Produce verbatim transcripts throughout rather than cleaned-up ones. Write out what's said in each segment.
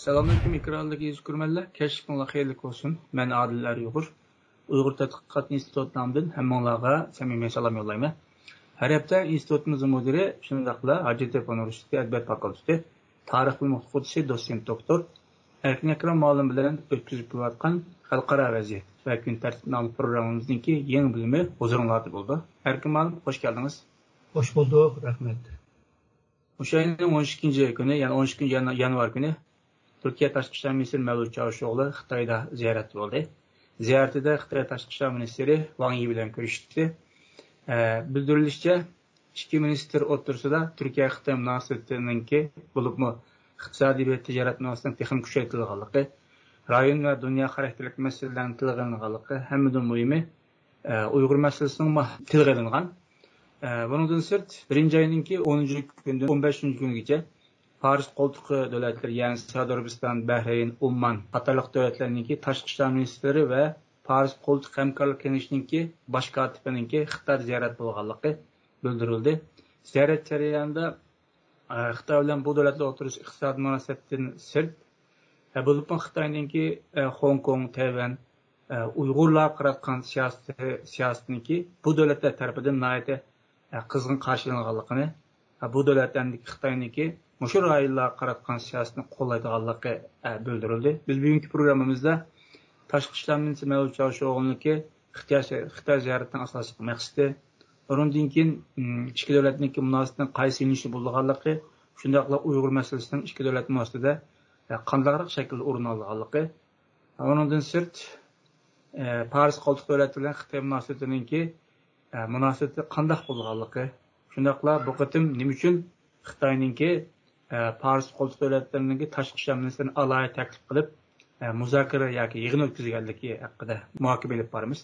ئەسسالامۇئەلەيكۇم، ئېكراندىكى ئىزكۈرمەنلەر. كەچلىكىڭلار خەيرلىك بولسۇن. مەن ئادىل ئەرئۇيغۇر. ئۇيغۇر تەتقىقات ئىنستىتۇتى نامىدىن ھەممىڭلارغا سەمىمىي سالام يوللايمەن. ھەر ھەپتە ئىنستىتۇتىمىزنىڭ مۇدىرى، شۇنداقلا ھاجەتتەيپۇر ئۇنىۋېرسىتېتى ئەدەبىيات فاكۇلتېتى تارىخ بۆلۈمى ئوقۇتقۇچىسى، دوتسېنت دوكتور ئەركىن ئەكرەم مۇئەللىم بىلەن ئۆتكۈزۈپ كېلىۋاتقان خەلقئارا ۋەزىيەت ۋە كۈن تەرتىپى ناملىق پروگراممىمىزنىڭكى يېڭى بۆلۈمى ھۇزۇرۇڭلاردا بولىدۇ. ئەركىن مۇئەللىم، خوش كەلدىڭىز. خوش بولدۇق، رەھمەت. مۇشۇ ئاينىڭ ئون ئىككىنچى كۈنى، يەنى ئون ئىككىنچى يان-، يانۋار كۈنى تۈركىيە تاشقى ئىشلار مىنىستىرى مەۋلۇت چاۋۇشئوغلۇ خىتايدا زىيارەتتە بولدى. زىيارىتىدە خىتاي تاشقى ئىشلار مىنىستىرى ۋاڭ يى بىلەن كۆرۈشتى. ئە، بىلدۈرۈلۈشىچە، ئىككى مىنىستىر ئوتتۇرىسىدا تۈركىيە-خىتاي مۇناسىۋىتىنىڭكى، بولۇپمۇ ئىقتىسادىي ۋە تىجارەت مۇناسىۋىتىنىڭ تېخىمۇ كۈچەيتىلىدىغانلىقى، رايون ۋە دۇنيا خاراكتېرلىك مەسىلىلەرنىڭ تىلغا ئېلىنغانلىقى، ھەممىدىن مۇھىمى، ئە، ئۇيغۇر مەسىلىسىنىڭمۇ تىلغا ئېلىنغان. ئە، بۇنىڭدىن سىرت، بىرىنچى ئاينىڭكى ئونىنچى كۈنىدىن ئون بەشىنچى كۈنىگىچە پارس قولتۇقى دۆلەتلىرى، يەنى سەئۇدى ئەرەبىستان، بەھرەين، ئومان قاتارلىق دۆلەتلەرنىڭكى تاشقى ئىشلار مىنىستىرى ۋە پارس قولتۇق ھەمكارلىق كېڭىشىنىڭكى باش كاتىپىنىڭكى خىتايدا زىيارەت بولغانلىقى بىلدۈرۈلدى. زىيارەت جەريانىدا، ئە، خىتاي بىلەن بۇ دۆلەتلەر ئوتتۇرىسىدا ئىقتىسادىي مۇناسىۋەتتىن سىرت، ئە، بولۇپمۇ خىتاينىڭكى، ئە، خوڭكوڭ، تەيۋەن، ئە، ئۇيغۇرلارغا قاراتقان سىياسىتى، سىياسىتىنىڭكى بۇ دۆلەتلەر تەرىپىدىن ناھايىتى، ئە، قىزغىن قارشى ئېلىنغانلىقىنى، ئە، بۇ دۆلەتلەرنىڭكى خىتاينىڭكى مۇشۇ رايونلارغا قاراتقان سىياسىتىنى قوللايدىغانلىقى، ئە، بىلدۈرۈلدى. بىز بۈگۈنكى پروگراممىمىزدا تاشقى ئىشلار مىنىستىرى مەۋلۇت چاۋۇشئوغلۇنىڭكى خىتاي، خىتاي زىيارىتىنىڭ ئاساسلىق مەقسىتى، ئۇنىڭدىن كېيىن، ئىم، ئىككى دۆلەتنىڭكى مۇناسىۋىتىنىڭ قايسى يۆنىلىشتە بولىدىغانلىقى، شۇنداقلا ئۇيغۇر مەسىلىسىنىڭ ئىككى دۆلەت مۇناسىۋىتىدە، ئە، قانداقراق شەكىلدە ئورۇن ئالىدىغانلىقى، ئۇنىڭدىن سىرت، ئە، پارس قولتۇق دۆلەت بىلەن خىتاي مۇناسىۋىتىنىڭكى، ئە، مۇناسىۋىتى قانداق بولىدىغانلىقى، شۇنداقلا بۇ قېتىم نېمە ئۈچۈن خىتاينىڭكى، ئە، پارس قولتۇق دۆلەتلىرىنىڭكى تاشقى ئىشلار مىنىستىرىنى ئالاھىدە تەكلىپ قىلىپ، ئە، مۇزاكىرە ياكى يىغىن ئۆتكۈزگەنلىكى ھەققىدە مۇھاكىمە ئېلىپ بارىمىز.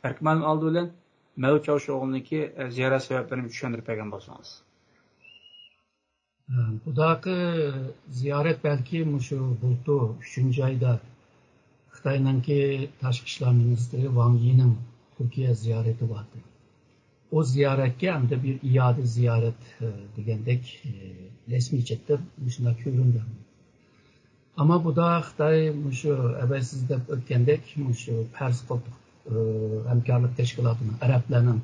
ئەركىن مۇئەللىم، ئالدى بىلەن مەۋلۇت چاۋۇشئوغلۇنىڭكى، ئە، زىيارەت سەۋەبلىرىنى چۈشەندۈرۈپ بەرگەن بولسىڭىز. بۇداقى زىيارەت بەلكى مۇشۇ بۇلتۇر ئۈچىنچى ئايدا خىتاينىڭكى تاشقى ئىشلار مىنىستىرى ۋاڭ يىنىڭ تۈركىيە زىيارىتى بارتى. ئۇ زىيارەتكە ئەمدى بىر ئىئادە زىيارەت، ئە، دېگەندەك، ئە، رەسمىي چەتتە مۇشۇنداق كۆرۈندى. ئەمما بۇدا خىتاي مۇشۇ ئەۋەل سىز دەپ ئۆتكەندەك مۇشۇ پارس قولتۇق، ئە، ھەمكارلىق تەشكىلاتىنىڭ، ئەرەبلەرنىڭ،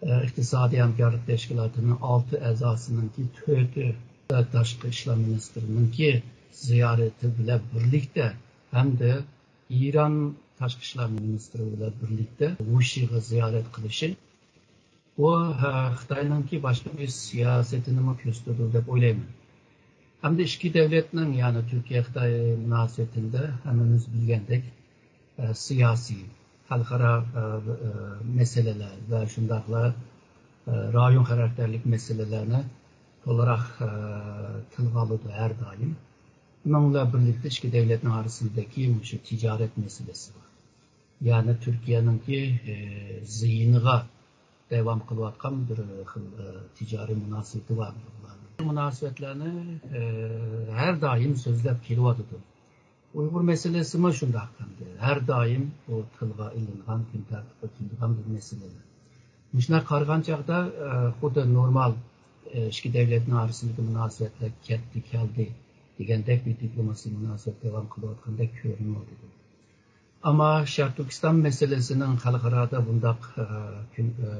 ئە، ئىقتىسادىي ھەمكارلىق تەشكىلاتىنىڭ ئالتە ئەزاسىنىڭكى تۆتى تاشقى ئىشلار مىنىستىرىنىڭكى زىيارىتى بىلەن بىرلىكتە ھەمدە ئىران تاشقى ئىشلار مىنىستىرى بىلەن بىرلىكتە ۋۇشىغا زىيارەت قىلىشى، بۇ، ھە، خىتاينىڭكى باشقا بىر سىياسىتىنىمۇ كۆرسىتىدۇ دەپ ئويلايمەن. ھەمدە ئىككى دەۋلەتنىڭ، يەنى تۈركىيە-خىتاي مۇناسىۋىتىدە ھەممىمىز بىلگەندەك، ئە، سىياسىي، خەلقئارا، ئە، ئە، مەسىلىلەر ۋە شۇنداقلا، ئە، رايون خاراكتېرلىك مەسىلىلەرنى تولىراق، ئە، تىلغا ئالىدۇ ھەر دائىم. ئۇنىڭ بىلەن بىرلىكتە ئىككى دەۋلەتنىڭ ئارىسىدىكى مۇشۇ تىجارەت مەسىلىسى بار. يەنى تۈركىيەنىڭكى، ئى، زىيىنىغا داۋام قىلىۋاتقان بىر خىل، ئى، تىجارىي مۇناسىۋىتى بار بۇلارنىڭ. مۇناسىۋەتلەرنى، ئى، ھەر دائىم سۆزلەپ كېلىۋاتىدۇ. ئۇيغۇر مەسىلىسىمۇ شۇنداق ئەمدى. ھەر دائىم بۇ تىلغا ئېلىنغان، كۈن تەرتىپكە كېلىدىغان بىر مەسىلە. مۇشۇنداق قارىغان چاغدا، ئى، خۇددى نورمال، ئى، ئىككى دەۋلەتنىڭ ئارىسىدىكى مۇناسىۋەتلەر كەتتى، كەلدى دېگەندەك بىر دىپلوماسىيە مۇناسىۋەت داۋام قىلىۋاتقاندەك كۆرۈنۈۋاتىدۇ. ئەمما شەرقىي تۈركىستان مەسىلىسىنىڭ خەلقئارادا بۇنداق، ئە، كۈن، ئە،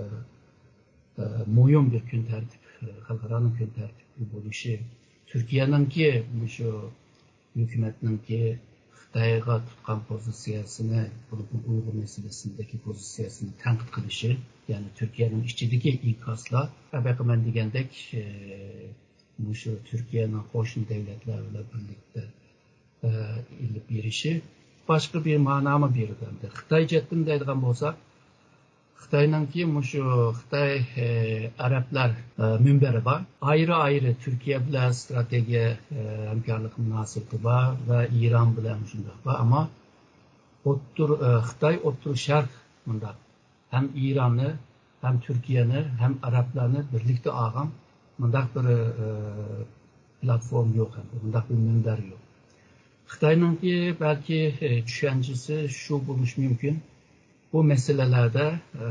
ئە، مۇھىم بىر كۈن تەرتىپ، ئە، خەلقئارانىڭ كۈن تەرتىپى بولۇشى، تۈركىيەنىڭكى مۇشۇ ھۆكۈمەتنىڭكى خىتايغا تۇتقان پوزىتسىيەسىنى، بولۇپمۇ ئۇيغۇر مەسىلىسىدىكى پوزىتسىيەسىنى تەنقىد قىلىشى، يەنى تۈركىيەنىڭ ئىچىدىكى ئىنكاسلار، سەۋەبى مەن دېگەندەك، ئە، مۇشۇ تۈركىيەنىڭ قوشنا دۆلەتلەر بىلەن بىرلىكتە ئېلىپ بېرىشى باشقا بىر مەنامۇ بېرىدۇ. ئەمدى خىتاي جەھەتتىن دەيدىغان بولساق، خىتاينىڭكى مۇشۇ خىتاي، ئەرەبلەر مۇنبىرى بار. ئايرى-ئايرى تۈركىيە بىلەن ئىستراتېگىيە ھەمكارلىق مۇناسىۋىتى بار ۋە ئىران بىلەن شۇنداق بار. ئەمما ئوتتۇر-، خىتاي ئوتتۇرا شەرق مۇنداق ھەم ئىراننى، ھەم تۈركىيەنى، ھەم ئەرەبلەرنى بىرلىكتە ئالغان مۇنداق بىر، ئە، پلاتفورما يوق، مۇنداق بىر مۇنبەر يوق. خىتاينىڭكى بەلكى، ئە، چۈشەنچىسى شۇ بولۇشى مۇمكىن. بۇ مەسىلىلەردە، ئە،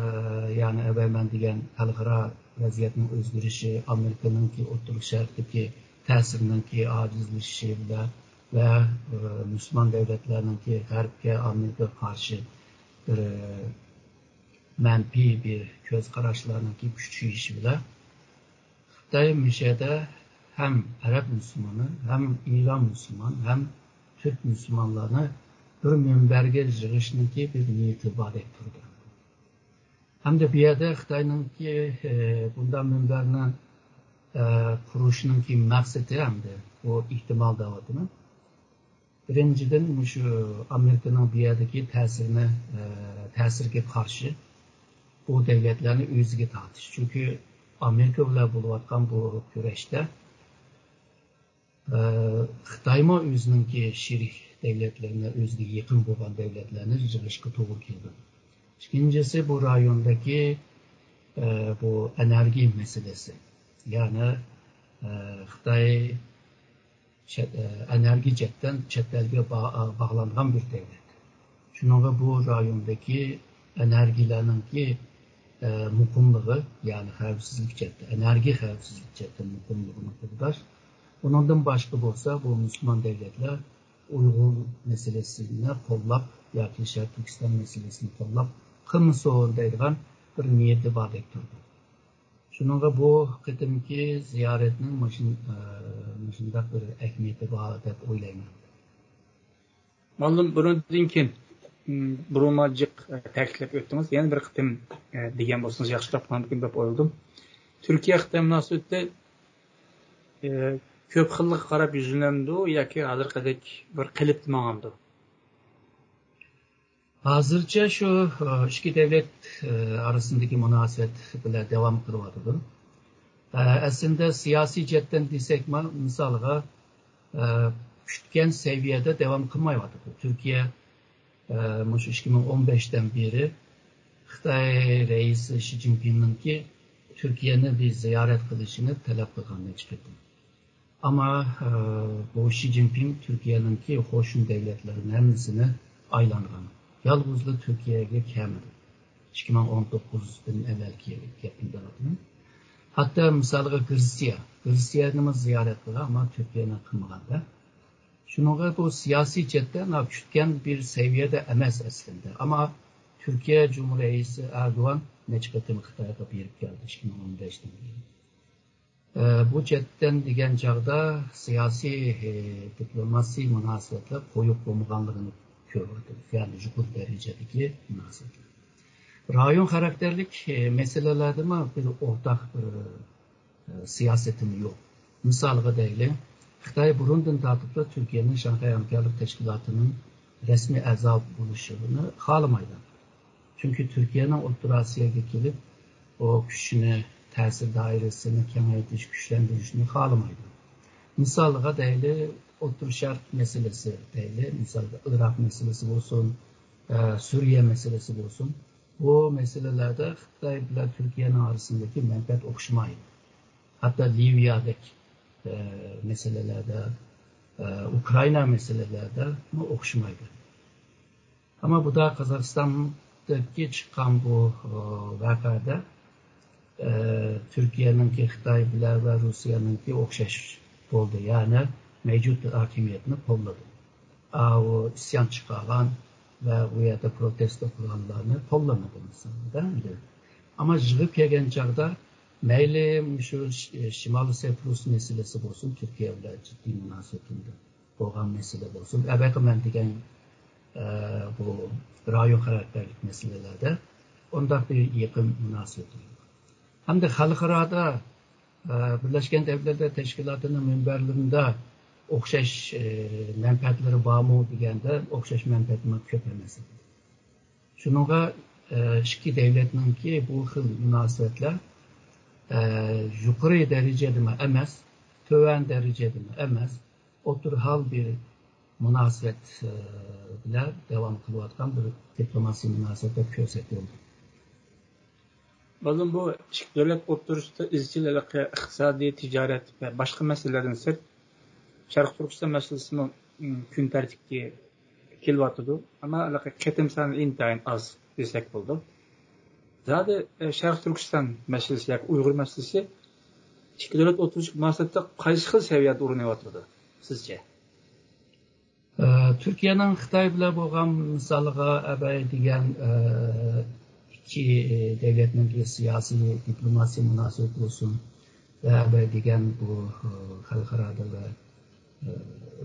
يەنى ئەۋەل مەن دېگەن خەلقئارا ۋەزىيەتنىڭ ئۆزگىرىشى، ئامېرىكىنىڭكى ئوتتۇرا شەرقتىكى تەسىرىنىڭكى ئاجىزلىشىشى بىلەن ۋە، ئە، مۇسۇلمان دۆلەتلەرنىڭكى غەربكە، ئامېرىكىغا قارشى بىر، ئە، مەنپىي بىر كۆز قاراشلارنىڭكى كۈچىيىشى بىلەن خىتاي مۇشۇ يەردە ھەم ئەرەب مۇسۇلمانى، ھەم ئىران مۇسۇلمان، ھەم تۈرك مۇسۇلمانلارنى بىر مۇنبەرگە يىغىشنىڭكى بىر نىيىتى باردەك تۇرىدۇ. ھەمدە بۇ يەردە خىتاينىڭكى، ئە، بۇنداق مۇنبەرنى، ئە، قۇرۇشنىڭكى مەقسىتى ھەمدە بۇ ئېھتىمال دەۋاتىمەن. بىرىنچىدىن، مۇشۇ ئامېرىكىنىڭ بۇ يەردىكى تەسىرىنى، ئە، تەسىرىگە قارشى بۇ دۆلەتلەرنى ئۆزىگە تارتىش. چۈنكى ئامېرىكا بىلەن بولۇۋاتقان بۇ كۈرەشتە، ئە، خىتايمۇ ئۆزىنىڭكى شېرىك دۆلەتلىرىنى، ئۆزىگە يېقىن بولغان دۆلەتلەرنى يىغىشقا توغرا كېلىدۇ. ئىككىنچىسى، بۇ رايوندىكى، ئە، بۇ ئېنېرگىيە مەسىلىسى. يەنى، ئە، خىتاي چەت-، ئە، ئېنېرگىيە جەھەتتىن چەت ئەلگە با-، ئە، باغلانغان بىر دۆلەت. شۇنىڭغا بۇ رايوندىكى ئېنېرگىيەلەرنىڭكى، ئە، مۇقىملىقى، يەنى خەۋپسىزلىك جەھەتتە، ئېنېرگىيە خەۋپسىزلىك جەھەتتە مۇقىملىقىنى قوغداش. ئۇنىڭدىن باشقا بولسا، بۇ مۇسۇلمان دۆلەتلەر ئۇيغۇر مەسىلىسىنى قوللاپ ياكى شەرقىي تۈركىستان مەسىلىسىنى قوللاپ قىلمىسۇن دەيدىغان بىر نىيىتى باردەك تۇرىدۇ. شۇنىڭغا بۇ قېتىمقى زىيارەتنىڭ مۇشۇن-، ئە، مۇشۇنداق بىر ئەھمىيىتى بار دەپ ئويلايمەن. مۇئەللىم، بۇنىڭدىن كېيىن، م، بۇرۇنما جىق، ئە، تەكىتلەپ ئۆتتىڭىز. يەنە بىر قېتىم، ئە، دېگەن بولسىڭىز ياخشىراق بولامدىكىن دەپ ئويلىدىم. تۈركىيە خىتاي مۇناسىۋىتى، ئە، كۆپ خىللىققا قاراپ يۈزلىنەمدۇ ياكى ھازىرقىدەك بىر قېلىپتا ماڭامدۇ؟ ھازىرچە شۇ، ئىككى دۆلەت، ئارىسىندىكى مۇناسىۋەت بىلەن داۋام قىلىۋاتىدۇ. ئەسلىندە سىياسىي جەھەتتىن دېسەكمۇ، مىسالغا، كۈتكەن سەۋىيەدە داۋام قىلمايۋاتىدۇ. تۈركىيە، مۇشۇ ئىككى مىڭ ئون بەشتىن بېرى خىتاي رەئىسى شى جىنپىڭنىڭكى تۈركىيەنى بىر زىيارەت قىلىشىنى تەلەپ قىلغان نەچچە قېتىم. ئەمما، ئە، بۇ شى جىنپىڭ تۈركىيەنىڭكى قوشنا دۆلەتلەرنىڭ ھەممىسىنى ئايلانغان. يالغۇزلا تۈركىيەگە كەلمىدى. ئىككى مىڭ ئون توققۇزدىن ئەۋۋەلكى گەپنى دەۋاتىمەن. ھەتتا مىسالغا گرېتسىيە. گرېتسىيەنىمۇ زىيارەت قىلغان، ئەمما تۈركىيەنى قىلمىغاندا. شۇنىڭغا بۇ سىياسىي جەھەتتە ئەنە كۈتكەن بىر سەۋىيەدە ئەمەس ئەسلىندە. ئەمما تۈركىيە جۇمھۇر رەئىسى ئەردوغان نەچچە قېتىم خىتايغا بېرىپ كەلدى ئىككى مىڭ ئون بەشتىن كېيىن. ئە، بۇ جەھەتتىن دېگەن چاغدا سىياسىي، ئە، دىپلوماسىي مۇناسىۋەتلەر قويۇق بولمىغانلىقىنى كۆرۈۋاتىمىز. يەنى يۇقىرى دەرىجىدىكى مۇناسىۋەتلەر. رايون خاراكتېرلىك، ئە، مەسىلىلەردىمۇ بىر ئورتاق بىر، ئە، سىياسىتىمۇ يوق. مىسالغا دەيلى، خىتاي بۇرۇندىن تارتىپلا تۈركىيەنىڭ شاڭخەي ھەمكارلىق تەشكىلاتىنىڭ رەسمىي ئەزا بولۇشىنى خالىمايدۇ. چۈنكى تۈركىيەنىڭ ئوتتۇرا ئاسىياگە كېلىپ، ئۇ كۈچىنى، تەسىر دائىرىسىنى كېڭەيتىش، كۈچلەندۈرۈشنى خالىمايدۇ. مىسالغا دەيلى، ئوتتۇرا شەرق مەسىلىسى دەيلى، مىسالغا ئىراق مەسىلىسى بولسۇن، ئە، سۈرىيە مەسىلىسى بولسۇن، بۇ مەسىلىلەردە خىتاي بىلەن تۈركىيەنىڭ ئارىسىندىكى مەنپەئەت ئوخشىمايدۇ. ھەتتا لىۋىيەدەك، ئە، مەسىلىلەردە، ئە، ئۇكرائىنا مەسىلىلەردىمۇ ئوخشىمايدۇ. ئەمما بۇدا قازاقىستاندىكى چىققان بۇ، ئە، ۋەقەدە، ئە، تۈركىيەنىڭكى خىتاي بىلەن ۋە روسىيەنىڭكى ئوخشاش بولدى. يەنى مەۋجۇت ھاكىمىيەتنى قوللىدى. ئاۋۇ ئىسيان چىقارغان ۋە ئۇ يەردە پروتېستو قىلغانلارنى قوللىمىدى مىسالدا ئەمدى. ئەمما يىغىپ كەلگەن چاغدا مەيلى مۇشۇ ش-، شىمالىي سەپرۇس مەسىلىسى بولسۇن، تۈركىيە بىلەن جىددىي مۇناسىۋىتىمدە بولغان مەسىلە بولسۇن، ئەبەقى مەن دېگەن، ئە، بۇ رايون خاراكتېرلىك مەسىلىلەردە ئۇنداق بىر يېقىن مۇناسىۋىتىم يوق. ھەمدە خەلقئارادا، ئە، بىرلەشكەن دۆلەتلەر تەشكىلاتىنىڭ مۇنبەرلىرىدە ئوخشاش، ئە، مەنپەئەتلىرى بارمۇ دېگەندە، ئوخشاش مەنپەئەتمۇ كۆپ ئەمەس ئىدى. شۇنىڭغا، ئە، ئىككى دۆلەتنىڭكى بۇ خىل مۇناسىۋەتلەر، ئە، يۇقىرى دەرىجىدىمۇ ئەمەس، تۆۋەن دەرىجىدىمۇ ئەمەس، ئوتتۇرا ھال بىر مۇناسىۋەت، ئە، بىلەن داۋام قىلىۋاتقان بىر دىپلوماسىيە مۇناسىۋەت دەپ كۆرسەك بولىدۇ. مەلۇم، بۇ ئىككى دۆلەت ئوتتۇرىسىدا ئىزچىل ھېلىقى ئىقتىسادىي، تىجارەت ۋە باشقا مەسىلىلەردىن سىرت، شەرقىي تۈركىستان مەسىلىسىمۇ، م، كۈن تەرتىپكە كېلىۋاتىدۇ. ئەمما ھېلىقى قېتىم سانى ئىنتايىن ئاز دېسەك بولىدۇ. زادى، ئە، شەرقىي تۈركىستان مەسىلىسى ياكى ئۇيغۇر مەسىلىسى ئىككى دۆلەت ئوتتۇرىسىدىكى مۇناسىۋەتتە قايسى خىل سەۋىيەدە ئورۇن ئېلىۋاتىدۇ سىزچە؟ تۈركىيەنىڭ خىتاي بىلەن بولغان مىسالىغا ئەبەي دېگەن، ئىككى دۆلەتنىڭ سىياسىي، دىپلوماسىي مۇناسىۋەت بولسۇن ۋە ئەبەي دېگەن بۇ خەلقئارادا ۋە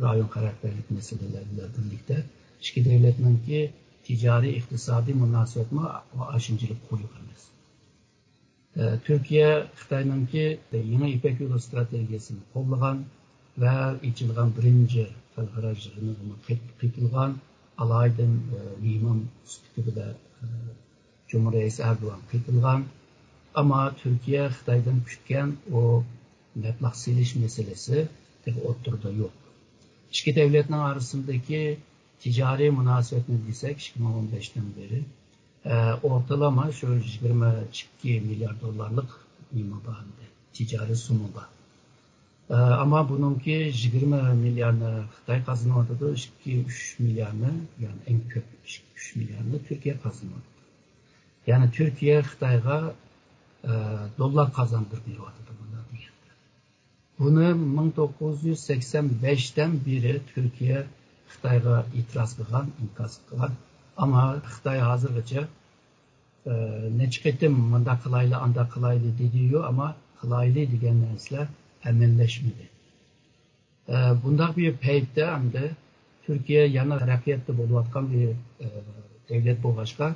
رايون خاراكتېرلىك مەسىلىلەر بىلەن بىرلىكتە ئىككى دۆلەتنىڭكى تىجارىي، ئىقتىسادىي مۇناسىۋەتمۇ ئاشۇنچىلىك قويۇق ئەمەس. تۈركىيە خىتاينىڭكى يېڭى يىپەك يولى ئىستراتېگىيەسىنى قوللىغان ۋە ئېچىلغان بىرىنچى خەلقئارا يىغىنىغىمۇ قېتىلغان، ئالاھىدە مېھمان سۈپىتى بىلەن جۇمھۇر رەئىسى ئەردوغان قېتىلغان. ئەمما تۈركىيە خىتايدىن كۈتكەن ئۇ مەبلەغ سېلىش مەسىلىسى تېخى ئوتتۇرىدا يوق. ئىككى دۆلەتنىڭ ئارىسىدىكى تىجارىي مۇناسىۋەتنى دېسەك، ئىككى مىڭ ئون بەشتىن بېرى، ئە، ئورتىلىما شۇ يىگىرمە ئىككى مىليارد دوللارلىق نېمە بار ئىدى، تىجارىي سومما بار. ئە، ئەمما بۇنىڭكى يىگىرمە مىليارنى خىتاي قازىنىۋاتىدۇ، ئىككى، ئۈچ مىليارنى، يەنى ئەڭ كۆپ ئىككى، ئۈچ مىليارنى تۈركىيە قازىنىۋاتىدۇ. يەنى تۈركىيە خىتايغا، ئە، دوللار قازاندۇرۇپ بېرىۋاتىدۇ بۇنداق دېگەندە. بۇنى مىڭ توققۇز يۈز سەكسەن بەشتىن بېرى تۈركىيە خىتايغا ئېتىراز قىلغان، ئىنكاس قىلغان. ئەمما خىتاي ھازىرغىچە، ئە، نەچچە قېتىم مۇنداق قىلايلى، ئانداق قىلايلى دېدىيۇ، ئەمما قىلايلى دېگەن نەرسىلەر ئەمەللەشمىدى. ئە، بۇنداق بىر پەيتتە ئەمدى تۈركىيە يەنە تەرەققىياتتا بولۇۋاتقان بىر، ئە، دۆلەت بولغاچقا،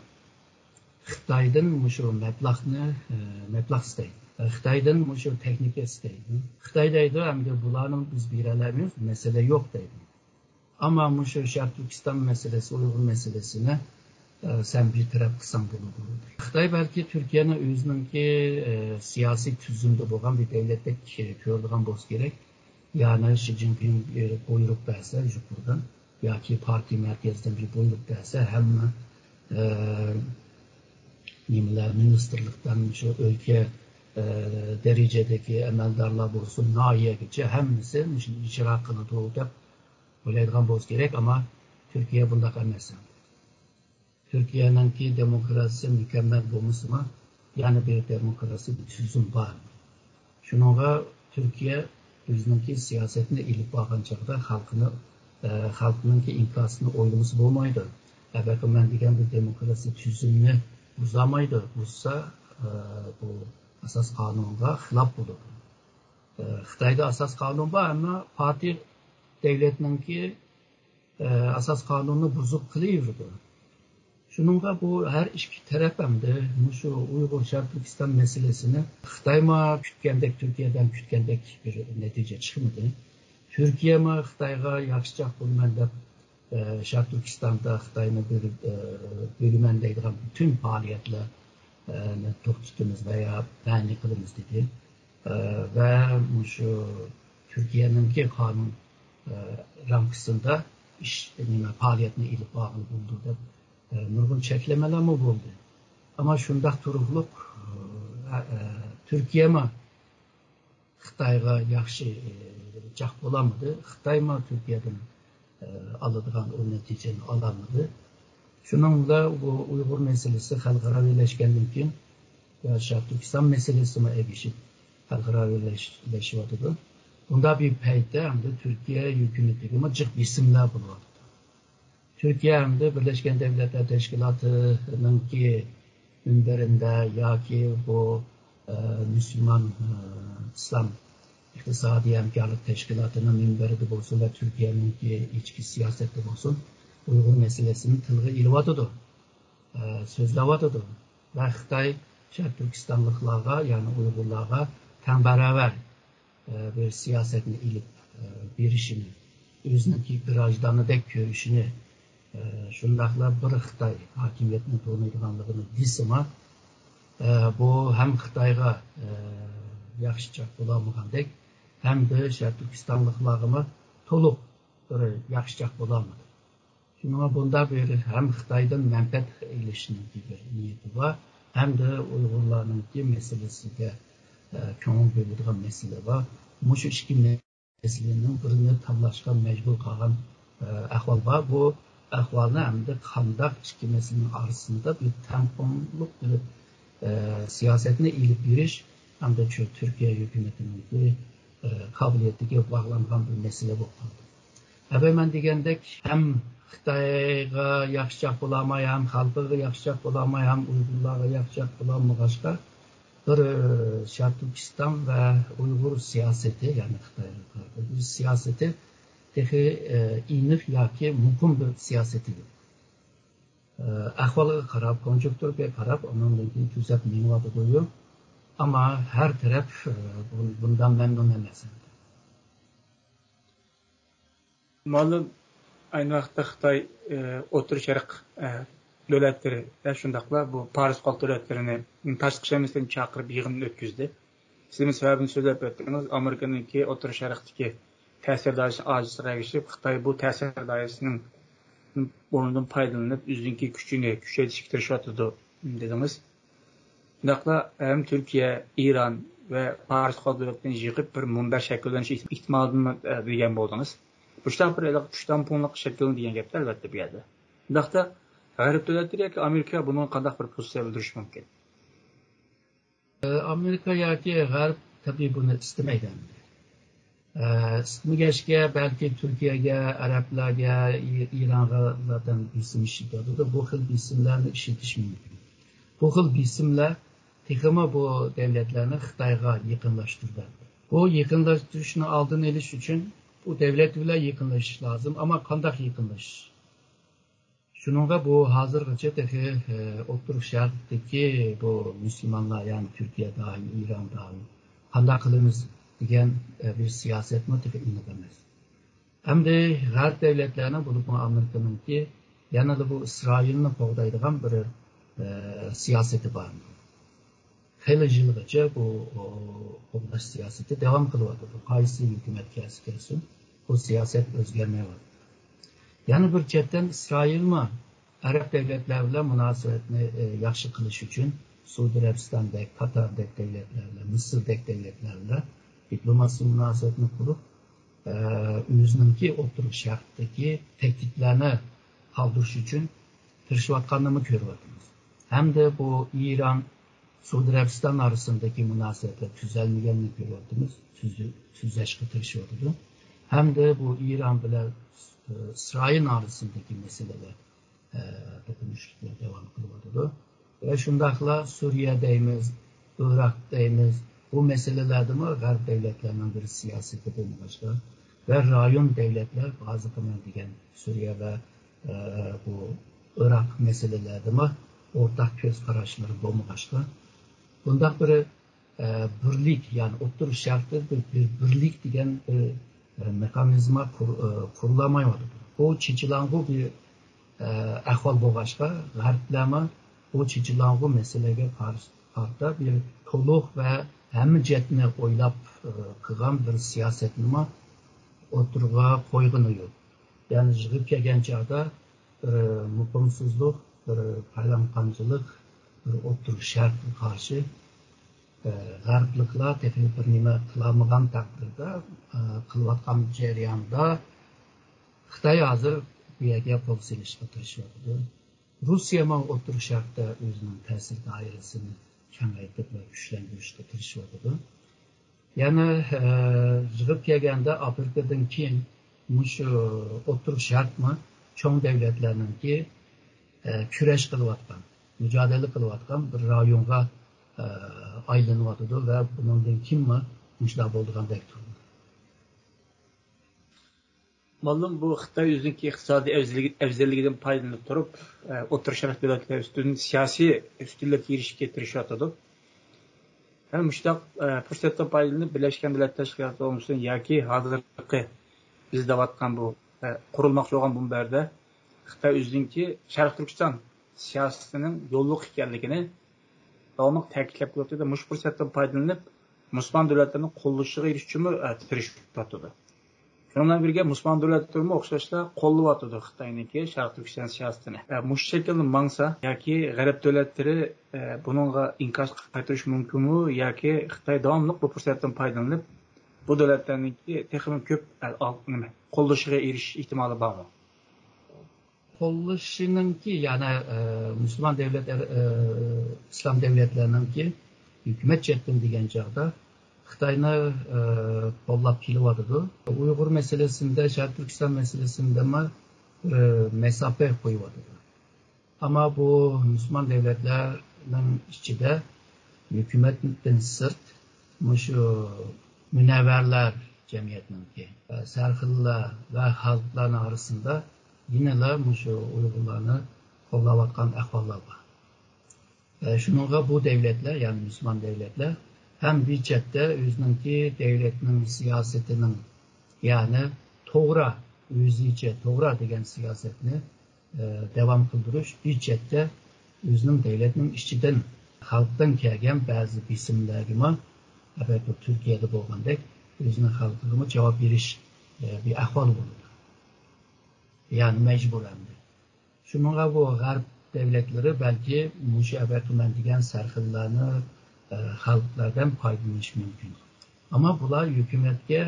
خىتايدىن مۇشۇ مەبلەغنى، ئە، مەبلەغ ئىستەيدۇ. خىتايدىن مۇشۇ تېخنىكا ئىستەيدۇ. خىتاي دەيدۇ، ئەمدى بۇلارنى بىز بېرەلەيمىز، مەسىلە يوق دەيدۇ. ئەمما مۇشۇ شەرقىي تۈركىستان مەسىلىسى، ئۇيغۇر مەسىلىسىنى، ئە، سەن بىر تەرەپ قىلساڭ بولىدۇ. خىتاي بەلكى تۈركىيەنى ئۆزىنىڭكى، ئە، سىياسىي تۈزۈمدە بولغان بىر دۆلەتتەك كۆرىدىغان بولسا كېرەك. يەنى شى جىنپىڭ بىر بۇيرۇق بەرسە يۇقىرىدىن ياكى پارتىيە مەركەزىدىن بىر بۇيرۇق بەرسە، ھەممە، ئە، نېمىلەر، مىنىستىرلىقتىن شۇ ئۆلكە، ئە، دەرىجىدىكى ئەمەلدارلار بولسۇن، ناھىيەگىچە ھەممىسى مۇشۇنى ئىجرا قىلىدۇ دەپ ئويلايدىغان بولسا كېرەك، ئەمما تۈركىيە بۇنداق ئەمەس. تۈركىيەنىڭكى دېموكراتىيىسى مۇكەممەل بولمىسىمۇ، يەنە بىر دېموكراتىيە تۈزۈم بار. شۇنىڭغا تۈركىيە ئۆزىنىڭكى سىياسەتنى ئېلىپ بارغان چاغدا خەلقىنى، ئە، خەلقنىڭكى ئىنكاسىنى ئويلىمىسا بولمايدۇ. ئەبەقى مەن دېگەن بۇ دېموكراتىيە تۈزۈمنى بۇزالمايدۇ. بۇزسا، ئە، بۇ ئاساس قانۇنغا خىلاپ بولىدۇ. ئە، خىتايدا ئاساس قانۇن بار، ئەمما پارتىيە دۆلەتنىڭكى، ئە، ئاساس قانۇننى بۇزۇپ قىلىۋېرىدۇ. شۇنىڭغا بۇ ھەر ئىككى تەرەپ ئەمدى مۇشۇ ئۇيغۇر شەرقىي تۈركىستان مەسىلىسىنى خىتايمۇ كۈتكەندەك، تۈركىيەدىن كۈتكەندەك بىر نەتىجە چىقمىدى. تۈركىيەمۇ خىتايغا ياخشىچاق بولىمەن دەپ، ئە، شەرقىي تۈركىستاندا خىتاينى بۆلۈپ، ئە، بۆلىمەن دەيدىغان پۈتۈن پائالىيەتلەرنى توختىتىمىز ۋەيا مەنئى قىلىمىز دېدى. ئە، ۋە مۇشۇ تۈركىيەنىڭكى قانۇن، ئە، رامكىسىندا ئىش، نېمە، پائالىيەتنى ئېلىپ بارغىلى بولىدۇ دەپ، ئە، نۇرغۇن چەكلىمىلەرمۇ بولدى. ئەمما شۇنداق تۇرۇقلۇق، ئە، ئە، تۈركىيەمۇ خىتايغا ياخشى، ئە، جاق بولالمىدى. خىتايمۇ تۈركىيەدىن، ئە، ئالىدىغان ئۇ نەتىجىنى ئالالمىدى. شۇنىڭ بىلەن بۇ ئۇيغۇر مەسىلىسى خەلقئاراۋىلەشكەندىن كېيىن، شەرقىي تۈركىستان مەسىلىسىمۇ ئەگىشىپ خەلقئاراۋىلەشىۋاتىدۇ. بۇنداق بىر پەيتتە ئەمدى تۈركىيە ھۆكۈمىتىگىمۇ جىق بېسىملار بولۇۋاتىدۇ. تۈركىيە ئەمدى بىرلەشكەن دەۋلەتلەر تەشكىلاتىنىڭكى مۇنبىرىدە ياكى بۇ، ئە، مۇسۇلمان، ئە، ئىسلام ئىقتىسادىي ھەمكارلىق تەشكىلاتىنىڭ مۇنبىرىدە بولسۇن ۋە تۈركىيەنىڭكى ئىچكى سىياسەتتە بولسۇن، ئۇيغۇر مەسىلىسىنى تىلغا ئېلىۋاتىدۇ، ئە، سۆزلەۋاتىدۇ. ۋە خىتاي شەرقىي تۈركىستانلىقلارغا، يەنى ئۇيغۇرلارغا تەڭ باراۋەر، ئە، بىر سىياسەتنى ئېلىپ، ئە، بېرىشىنى، ئۆزىنىڭكى گراژدانىدەك كۆرۈشىنى، ئە، شۇنداقلا بىر خىتاي ھاكىمىيەتنى تونۇيدىغانلىقىنى دېسىمۇ، ئە، بۇ ھەم خىتايغا، ئە، ياخشىچاق بولالمىغاندەك، ھەمدە شەرقىي تۈركىستانلىقلارغىمۇ تولۇق بىر ياخشىچاق بولالمىدى. شۇنىڭغا بۇنداق بىر ھەم خىتايدىن مەنپەئەت ئېلىشنىڭكى بىر نىيىتى بار، ھەمدە ئۇيغۇرلارنىڭكى مەسىلىسىگە، ئە، كۆڭۈل بۆلىدىغان مەسىلە بار. مۇشۇ ئىككى مەسىلىنىڭ بىرىنى تاللاشقا مەجبۇر قالغان، ئە، ئەھۋال بار. بۇ ئەھۋالنى ئەمدى قانداق ئىككى مەسىلىنىڭ ئارىسىدا بىر تەڭپۇڭلۇق بىر، ئە، سىياسەتنى ئېلىپ بېرىش ھەمدە شۇ تۈركىيە ھۆكۈمىتىنىڭكى، ئە، قابىلىيىتىگە باغلانغان بىر مەسىلە بولۇپ قالدى. ئەبەي مەن دېگەندەك ھەم خىتايغا ياخشىچاق بولالماي، ھەم خەلقىگە ياخشىچاق بولالماي، ھەم ئۇيغۇرلارغا ياخشىچاق بولالمىغاچقا، بىر، ئى، شەرقىي تۈركىستان ۋە ئۇيغۇر سىياسىتى، يەنى خىتايغا قارىتا بىر سىياسىتى تېخى، ئى، ئېنىق ياكى مۇقىم بىر سىياسىتى يوق. ئى، ئەھۋالغا قاراپ، كونجۇكتۇرىغا قاراپ، ئۇنىڭدىن كېيىن تۈزەپ مېڭىۋاتىدۇ. ئەمما ھەر تەرەپ، ئى، بۇ-، بۇندىن مەمنۇن ئەمەس. مۇئەللىم، ئەينى ۋاقىتتا خىتاي، ئى، ئوتتۇرا شەرق، ئى، دۆلەتلىرى ۋە شۇنداقلا بۇ پارس خەلق دۆلەتلىرىنى تاشقى ئىشلار مىنىستىرىنى چاقىرىپ يىغىن ئۆتكۈزدى. سىزمۇ سەۋەبىنى سۆزلەپ ئۆتتىڭىز. ئامېرىكىنىڭكى ئوتتۇرا شەرقتىكى تەسىر دائىرىسى ئاجىزلىقىغا ئەگىشىپ، خىتاي بۇ تەسىر دائىرىسىنىڭ ئورنىدىن پايدىلىنىپ، ئۆزىنىڭكى كۈچىنى كۈچەيتىشكە تىرىشىۋاتىدۇ، دېدىڭىز. شۇنداقلا ھەم تۈركىيە، ئىران ۋە پارس خەلق دۆلەتلىرىنى يىغىپ، بىر مۇنبەر شەكىللىنىشى ئېھتىمالىدىن، ئە، دېگەن بولدىڭىز. مۇشۇنداق بىر ھېلىقى كۈچ تەڭپۇڭلۇق شەكىللىنىدۇ دېگەن گەپتە، ئەلۋەتتە، بۇ يەردە. شۇنداقتا غەرب دۆلەتلىرى ياكى ئامېرىكا بۇنىڭغا قانداق بىر پوزىتسىيە بىلدۈرۈشى مۇمكىن؟ ئامېرىكا ياكى غەرب تەبىئىي بۇنى ئىستىمەيدۇ ئەمدى. ئە، ئىستىمىگەچكە، بەلكى تۈركىيەگە، ئەرەبلەرگە، ئى-، ئىرانغا زاتەن بېسىم ئىشلىتىۋاتىدۇ. بۇ خىل بېسىملەرنى ئىشلىتىش مۇمكىن. بۇ خىل بېسىملەر تېخىمۇ بۇ دۆلەتلەرنى خىتايغا يېقىنلاشتۇرىدۇ. بۇ يېقىنلاشتۇرۇشنىڭ ئالدىنى ئېلىش ئۈچۈن بۇ دۆلەت بىلەن يېقىنلىشىش لازىم. ئەمما قانداق يېقىنلىشىش؟ شۇنىڭغا بۇ ھازىرغىچە تېخى، ئى، ئوتتۇرا شەرقتىكى بۇ مۇسۇلمانلار، يەنى تۈركىيە داھىي، ئىران داھىي، قانداق قىلىمىز دېگەن، ئى، بىر سىياسەتمۇ تېخى ئېنىق ئەمەس. ئەمدى غەرب دۆلەتلەرنىڭ، بولۇپمۇ ئامېرىكىنىڭكى يەنىلا بۇ ئىسرائىلنى قوغدايدىغان بىر، ئى، سىياسىتى بار. خېلى يىلغىچە بۇ، ئو، قوغداش سىياسىتى داۋام قىلىۋاتىدۇ. قايسى ھۆكۈمەت كەلسە كەلسۇن، بۇ سىياسەت ئۆزگەرمەيۋاتىدۇ. يەنە بىر چەتتىن ئىسرائىلمۇ ئەرەب دۆلەتلەر بىلەن مۇناسىۋەتنى، ئى، ياخشى قىلىش ئۈچۈن سئۇدى ئەرەبىستاندەك، قاتاردەك دۆلەتلەر بىلەن، مىسىردەك دۆلەتلەر بىلەن دىپلوماتىك مۇناسىۋەتنى قۇرۇپ، ئى، ئۆزىنىڭكى ئوتتۇرا شەرقتىكى تەھدىتلەرنى قالدۇرۇش ئۈچۈن تىرىشىۋاتقانلىرىنى كۆرۈۋاتىمىز. ھەمدە بۇ ئىران، سئۇدى ئەرەبىستان ئارىسىندىكى مۇناسىۋەتلەر تۈزەلمىگەنلىكىنى كۆرۈۋاتىمىز. تۈزۈ-، تۈزەشكە تىرىشىۋاتىدۇ. ھەمدە بۇ ئىران بىلەن، ئى، ئىسرائىل ئارىسىندىكى مەسىلىلەر، ئى، توقۇنۇشۇقلار داۋام قىلىۋاتىدۇ. ۋە شۇنداقلا سۈرىيە دەيمىز، ئىراق دەيمىز، بۇ مەسىلىلەردىمۇ غەرب دۆلەتلىرىنىڭ بىر سىياسىتى بولمىغاچقا ۋە رايون دۆلەتلەر ھازىرقى مەن دېگەن سۈرىيە ۋە، ئى، بۇ ئىراق مەسىلىلەردىمۇ ئورتاق كۆز قاراشلىرى بولمىغاچقا، بۇنداق بىر، ئە، بىرلىك، يەنى ئوتتۇرا شەرقتە بىر، بىر بىرلىك دېگەن بىر، ئە، مېخانىزما قۇر-، ئە، قۇرۇلالمايۋاتىدۇ. بۇ چېچىلاڭغۇ بىر، ئە، ئەھۋال بولغاچقا، غەربلەرمۇ بۇ چېچىلاڭغۇ مەسىلىگە قار-، قارىتا بىر تولۇق ۋە ھەممە جەھەتنى ئويلاپ، ئە، قىلغان بىر سىياسەتنىمۇ ئوتتۇرىغا قويغىنى يوق. يەنى يىغىپ كەلگەن چاغدا بىر مۇقىمسىزلىق، بىر پايلانغانچىلىق، بىر ئوتتۇرا شەرققە قارشى، ئە، غەربلىكلەر تېخى بىر نېمە قىلالمىغان تەقدىردە، ئە، قىلىۋاتقان جەرياندا خىتاي ھازىر بۇ يەرگە قول سېلىشقا تىرىشىۋاتىدۇ. روسىيەمۇ ئوتتۇرا شەرقتە ئۆزىنىڭ تەسىر دائىرىسىنى كېڭەيتىپ ۋە كۈچلەندۈرۈشكە تىرىشىۋاتىدۇ. يەنە، ئە، يىغىپ كەلگەندە ئافرىقىدىن كېيىن مۇشۇ ئوتتۇرا شەرقمۇ چوڭ دۆلەتلەرنىڭكى، ئە، كۈرەش قىلىۋاتقان، مۇجادىلە قىلىۋاتقان بىر رايونغا، ئە، ئايلىنىۋاتىدۇ ۋە بۇنىڭدىن كېيىنمۇ مۇشۇنداق بولىدىغاندەك تۇرىدۇ. مۇئەللىم، بۇ خىتاي ئۆزىنىڭكى ئىقتىسادىي ئەۋزەللىكى-، ئەۋزەللىكىدىن پايدىلىنىپ تۇرۇپ، ئە، ئوتتۇرا شەرق دۆلەتلىرى ئۈستىدىن سىياسىي ئۈستۈنلۈككە ئېرىشىشكە تىرىشىۋاتىدۇ. ھەم مۇشۇنداق، ئە، پۇرسەتتىن پايدىلىنىپ، بىرلەشكەن دۆلەتلەر تەشكىلاتى بولمىسۇن ياكى ھازىرقى بىز دەۋاتقان بۇ، ئە، قۇرۇلماقچى بولغان مۇنبەردە خىتاي ئۆزىنىڭكى شەرقىي تۈركىستان سىياسىتىنىڭ يوللۇق ئىكەنلىكىنى داۋاملىق تەكىتلەپ كېلىۋاتىدۇ. مۇشۇ پۇرسەتتىن پايدىلىنىپ، مۇسۇلمان دۆلەتلىرىنىڭ قوللىشىغا ئېرىشىشىمۇ، ئە، تىرىشىۋاتىدۇ. شۇنىڭ بىلەن بىرگە، مۇسۇلمان دۆلەتلىرىمۇ ئوخشاشلا قوللىۋاتىدۇ خىتاينىڭكى شەرقىي تۈركىستان سىياسىتىنى. ئە، مۇشۇ شەكىلدە ماڭسا، ياكى غەرب دۆلەتلىرى، ئە، بۇنىڭغا ئىنكاس قايتۇرۇشى مۇمكىنمۇ، ياكى خىتاي داۋاملىق بۇ پۇرسەتتىن پايدىلىنىپ، بۇ دۆلەتلەرنىڭكى تېخىمۇ كۆپ، ئە، ئال-، نېمە، قوللىشىغا ئېرىشىش ئېھتىمالى بارمۇ؟ قوللىشىنىڭكى، يەنى، ئە، مۇسۇلمان دۆلەت، ئە، ئىسلام دۆلەتلىرىنىڭكى ھۆكۈمەت جەھەتتىن دېگەن چاغدا، خىتاينى، ئى، قوللاپ كېلىۋاتىدۇ. ئۇيغۇر مەسىلىسىندە، شەرقىي تۈركىستان مەسىلىسىندىمۇ، ئى، مەساپە قويۇۋاتىدۇ. ئەمما بۇ مۇسۇلمان دۆلەتلەرنىڭ ئىچىدە ھۆكۈمەتتىن سىرت مۇشۇ مۇنەۋۋەرلەر جەمئىيەتنىڭكى، ئى، سەرخىللار ۋە خەلقلەرنىڭ ئارىسىندا يەنىلا مۇشۇ ئۇيغۇرلارنى قوللاۋاتقان ئەھۋاللار بار. ئە، شۇنىڭغا بۇ دەۋلەتلەر، يەنى مۇسۇلمان دەۋلەتلەر ھەم بىر چەتتە ئۆزىنىڭكى دەۋلەتنىڭ سىياسىتىنىڭ، يەنى توغرا، ئۆزىچە توغرا دېگەن سىياسەتنى، ئە، داۋام قىلدۇرۇش، بىر چەتتە ئۆزىنىڭ دەۋلەتنىڭ ئىچىدىن خەلقتىن كەلگەن بەزى بېسىملەرگىمۇ، ئەلۋەتتە تۈركىيەدە بولغاندەك، ئۆزىنىڭ خەلقىگىمۇ جاۋاب بېرىش، ئە، بىر ئەھۋال بولىدۇ. يەنى مەجبۇر ئەمدى. شۇنىڭغا بۇ غەرب دەۋلەتلىرى بەلكى مۇشۇ ئەۋەتىمەن دېگەن سەرخىللارنى، ئە، خەلقلەردىن پايدىلىنىشى مۇمكىن. ئەمما بۇلار ھۆكۈمەتكە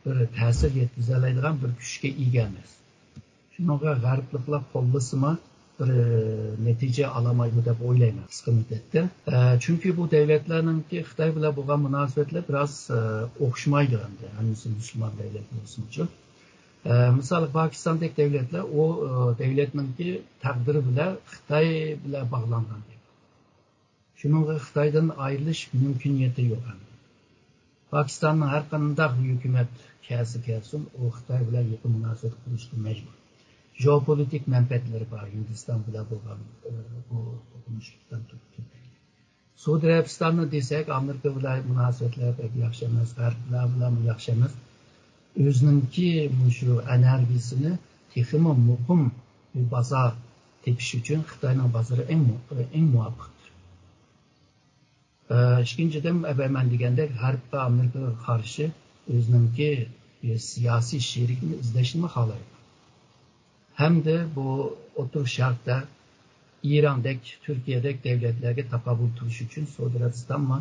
بىر تەسىر يەتكۈزەلەيدىغان بىر كۈچكە ئىگە ئەمەس. شۇنىڭغا غەربلىكلەر قوللىسىمۇ بىر، ئە، نەتىجە ئالالمايدۇ دەپ ئويلايمەن قىسقا مۇددەتتە. ئە، چۈنكى بۇ دەۋلەتلەرنىڭكى خىتاي بىلەن بولغان مۇناسىۋەتلەر بىراز، ئە، ئوخشىمايدۇ ئەمدى. ھەممىسى مۇسۇلمان دەۋلەت بولسىمۇچۇ. ئە، مىسالى، پاكىستاندەك دەۋلەتلەر، ئۇ، ئە، دەۋلەتنىڭكى تەقدىرى بىلەن خىتاي بىلەن باغلانغان دەۋلەت. شۇنىڭغا خىتايدىن ئايرىلىش مۇمكىنىيىتى يوق ئەمدى. پاكىستاننىڭ ھەر قانداق ھۆكۈمەت كەلسە كەلسۇن، ئۇ خىتاي بىلەن يېقىن مۇناسىۋەت قۇرۇشقا مەجبۇر. ژېئوپولىتىك مەنپەئەتلىرى بار، ھىندىستان بىلەن بولغان، ئە، بۇ توقۇنۇشلۇقتىن تۇتۇپ. سئۇدى ئەرەبىستاننى دېسەك، ئامېرىكا بىلەن مۇناسىۋەتلەر بەك ياخشى ئەمەس، غەربلەر بىلەنمۇ ياخشى ئەمەس. ئۆزىنىڭكى مۇشۇ ئېنېرگىيىسىنى تېخىمۇ مۇقىم بىر بازار تېپىش ئۈچۈن خىتاينىڭ بازىرى ئەڭ مۇ-، ئەڭ مۇۋاپىقتۇر. ئىككىنچىدىن، ئەۋەل مەن دېگەندەك، غەرب ۋە ئامېرىكىغا قارشى ئۆزىنىڭكى بىر سىياسىي شېرىكنى ئىزدەشنىمۇ خالايدۇ. ھەمدە بۇ ئوتتۇرا شەرقتە ئىراندەك، تۈركىيەدەك دەۋلەتلەرگە تاقابىل تۇرۇش ئۈچۈن سئۇدى ئەرەبىستانمۇ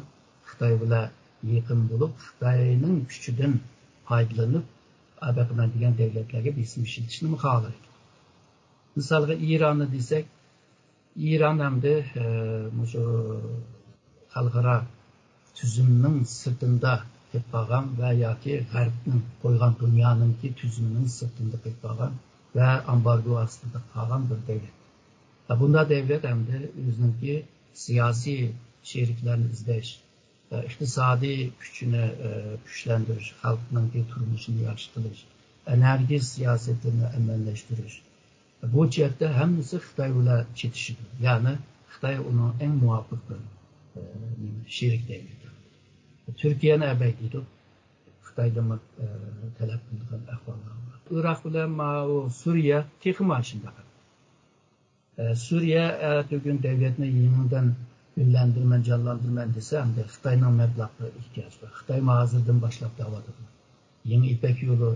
خىتاي بىلەن يېقىن بولۇپ، خىتاينىڭ كۈچىدىن پايدىلىنىپ، ئەبەقىمەن دېگەن دەۋلەتلەرگە بېسىم ئىشلىتىشنىمۇ خالايدۇ. مىسالغا، ئىراننى دېسەك، ئىران ئەمدى، ئە، مۇشۇ خەلقئارا تۈزۈمنىڭ سىرتىندا قېلىپ قالغان ۋە ياكى غەربنىڭ قويغان، دۇنيانىڭكى تۈزۈمىنىڭ سىرتىندا قېلىپ قالغان ۋە ئامبارگو ئاستىدا قالغان بىر دەۋلەت. ۋە بۇنداق دەۋلەت ئەمدى ئۆزىنىڭكى سىياسىي شېرىكلەرنى ئىزدەش، ئىقتىسادىي كۈچىنى، ئە، كۈچلەندۈرۈش، خەلقنىڭكى تۇرمۇشىنى ياخشى قىلىش، ئېنېرگىيە سىياسىتىنى ئەمەلىيلەشتۈرۈش، بۇ جەھەتتە ھەممىسى خىتاي بىلەن چېتىشىدۇ. يەنى خىتاي ئۇنىڭ ئەڭ مۇۋاپىق بىر، ئە، نېمە، شېرىك دەۋلىتى. تۈركىيەنى ئەبەيدىدۇ. خىتايدىنمۇ، ئە، تەلەپ قىلىدىغان ئەھۋاللار بار. ئىراق بىلەن ماۋۇ سۈرىيە تېخىمۇ شۇنداق. ئە، سۈرىيە ئەتىگۈن دەۋلەتنى يېڭىدىن گۈللەندۈرىمەن، جانلاندۇرىمەن دېسە، ئەمدى خىتاينىڭ مەبلەغقە ئېھتىياجى بار. خىتاي ھازىردىن باشلاپ دەۋاتىدۇ. يېڭى يىپەك يولى،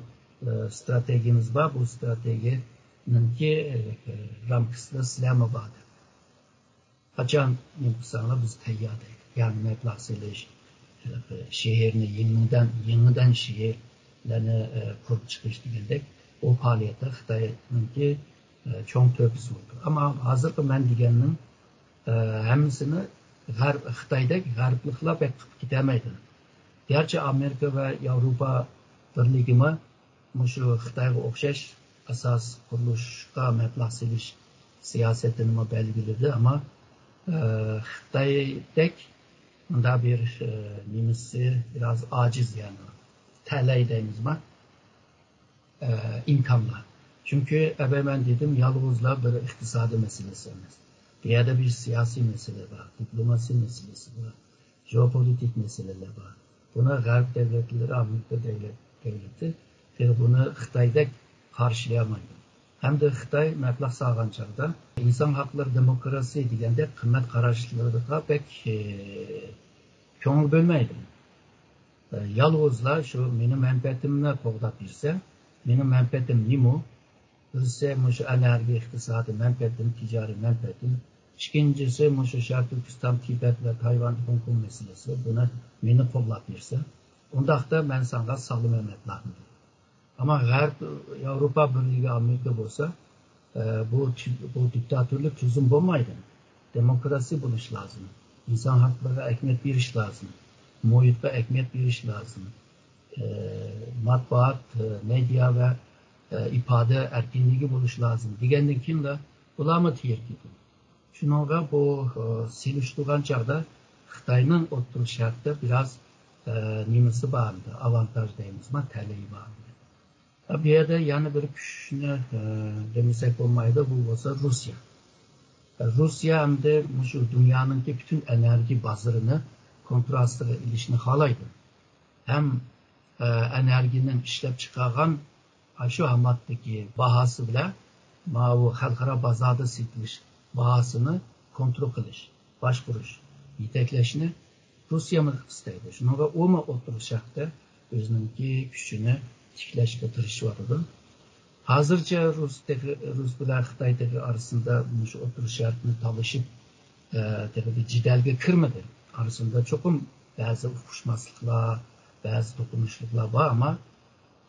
ئە، ستراتېگىيىمىز بار. بۇ ستراتېگىيەنىڭكى، ئە، رامكىسىدا سىلەرمۇ بار دەپ. قاچان نېمە قىلساڭلار، بىز تەييار دەيدۇ. يەنى مەبلەغ سېلىش، شەھەرنى يېڭىدىن، يېڭىدىن شەھەرلەرنى، ئە، قۇرۇپ چىقىش دېگەندەك، ئۇ پائالىيەتتە خىتاينىڭكى، ئە، چوڭ تۆھپىسى بولىدۇ. ئەمما ھازىرقى مەن دېگەننىڭ، ئە، ھەممىسىنى غەرب، خىتايدەك غەربلىكلار بەك قىلىپ كېتەلمەيدۇ. گەرچە ئامېرىكا ۋە ياۋروپا بىرلىكىمۇ مۇشۇ خىتايغا ئوخشاش ئاساس قۇرۇلۇشقا مەبلەغ سېلىش سىياسىتىنىمۇ بەلگىلىدى، ئەمما، ئە، خىتايدەك مۇنداق بىر، ئە، نېمىسى بىراز ئاجىز، يەنى تەلەي دەيمىزما، ئە، ئىمكانلار. چۈنكى ئەۋەل مەن دېدىم، يالغۇزلا بىر ئىقتىسادىي مەسىلىسى ئەمەس. بۇ يەردە بىر سىياسىي مەسىلە بار، دىپلوماسىيە مەسىلىسى بار. ژېئوپولىتىك مەسىلىلەر بار. بۇنى غەرب دۆلەتلىرى، ئامېرىكا دۆلەت-، دۆلىتى بۇنى خىتايدەك قارشىلىيالمايدۇ. ھەمدە خىتاي مەبلەغ سالغان چاغدا ئىنسان ھەقلىرى، دېموكراتىيە دېگەندەك قىممەت قاراشلىرىغا بەك، ئى، كۆڭۈل بۆلمەيدۇ. ئى، يالغۇزلا شۇ مېنىڭ مەنپەئەتىمنى قوغداپ يۈرسە، مېنىڭ مەنپەئەتىم نېمە؟ بىرسى مۇشۇ ئەنەرگىيە ئىقتىسادىي مەنپەئەتىم، تىجارىي مەنپەئەتىم. ئىككىنچىسى مۇشۇ شەرقىي تۈركىستان، تىبەت ۋە تايۋان، خوڭكوڭ مەسىلىسى. بۇنى مېنى قوللاپ بېرسە، ئۇنداقتا مەن ساڭا سالىمەن مەبلەغنى. ئەمما غەرب، ياۋروپا بىرلىكى، ئامېرىكا بولسا، ئە، بۇ تۈ-، بۇ دىكتاتورلۇق تۈزۈم بولمايدۇ. دېموكراتىيە بولۇش لازىم. ئىنسان ھەقلىرىغا ئەھمىيەت بېرىش لازىم. مۇھىتقا ئەھمىيەت بېرىش لازىم. ئە، مەتبۇئات، ئە، مېدىيا ۋە، ئە، ئىپادە ئەركىنلىكى بولۇش لازىم دېگەندىن كېيىنلا بۇلارمۇ تېيىپ كېتىدۇ. شۇنىڭغا بۇ، ئە، سېلىشتۇرغان چاغدا خىتاينىڭ ئوتتۇرا شەرقتە بىراز، ئە، نېمىسى بار ئىدى، ئاۋانتاژ دەيمىزما، تەلىيى بار ئىدى. بۇ يەردە يەنە بىر كۈچنى، ئە، دېمىسەك بولمايدۇ، بۇ بولسا روسىيە. روسىيە ئەمدى مۇشۇ دۇنيانىڭكى پۈتۈن ئېنېرگىيە بازىرىنى كونترول ئاستىغا ئېلىشنى خالايدۇ. ھەم، ئە، ئېنېرگىيەنىڭ ئىشلەپچىقارغان ئاشۇ ھامماتتىكى باھاسى بىلەن ماۋۇ خەلقئارا بازاردا سېتىلىش باھاسىنى كونترول قىلىش، باشقۇرۇش، يېتەكلەشنى روسىيەمۇ ئىستەيدۇ. شۇنىڭغا ئۇمۇ ئوتتۇرا شەرقتە ئۆزىنىڭكى كۈچىنى تىكلەشكە تىرىشىۋاتىدۇ. ھازىرچە رۇس تېخى، رۇس بىلەن خىتاي تېخى ئارىسىندا مۇشۇ ئوتتۇرا شەرقنى تالىشىپ، ئە، تېخى بىر جېدەلگە كىرمىدى. ئارىسىندا چوقۇم بەزى ئۇقۇشماسلىقلار، بەزى توقۇنۇشلۇقلار بار، ئەمما